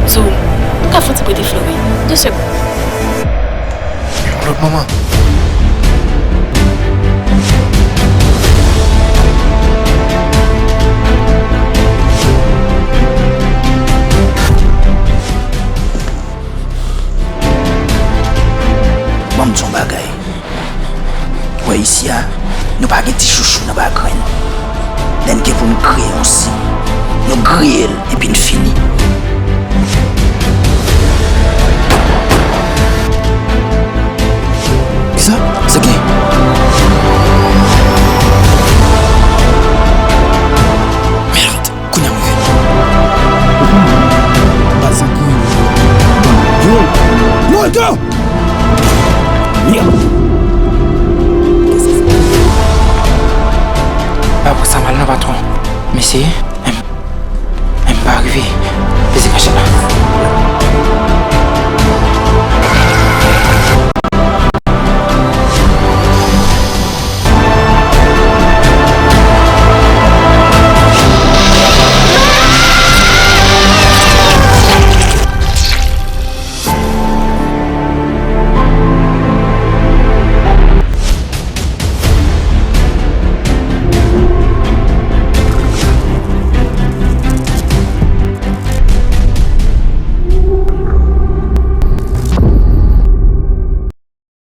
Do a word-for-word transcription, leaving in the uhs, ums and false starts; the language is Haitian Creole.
Zoom, ou ka fon ti prete Flori? De segonn. Yon lòt moman. Ban m di yon bagay. Ou wè isi a, nou pa gen ti chouchou nan ba grenn. Lè n gen pou n griye yon siy, nou griye l epi n fini. Kisa? Sa gen? Merde! Kounye a m rive. Bat sa kriye. Yo! Yo, yo! Merde! Apre sa mal nan patwon. M eseye, men m, men m pa rive. Peze kachèt la.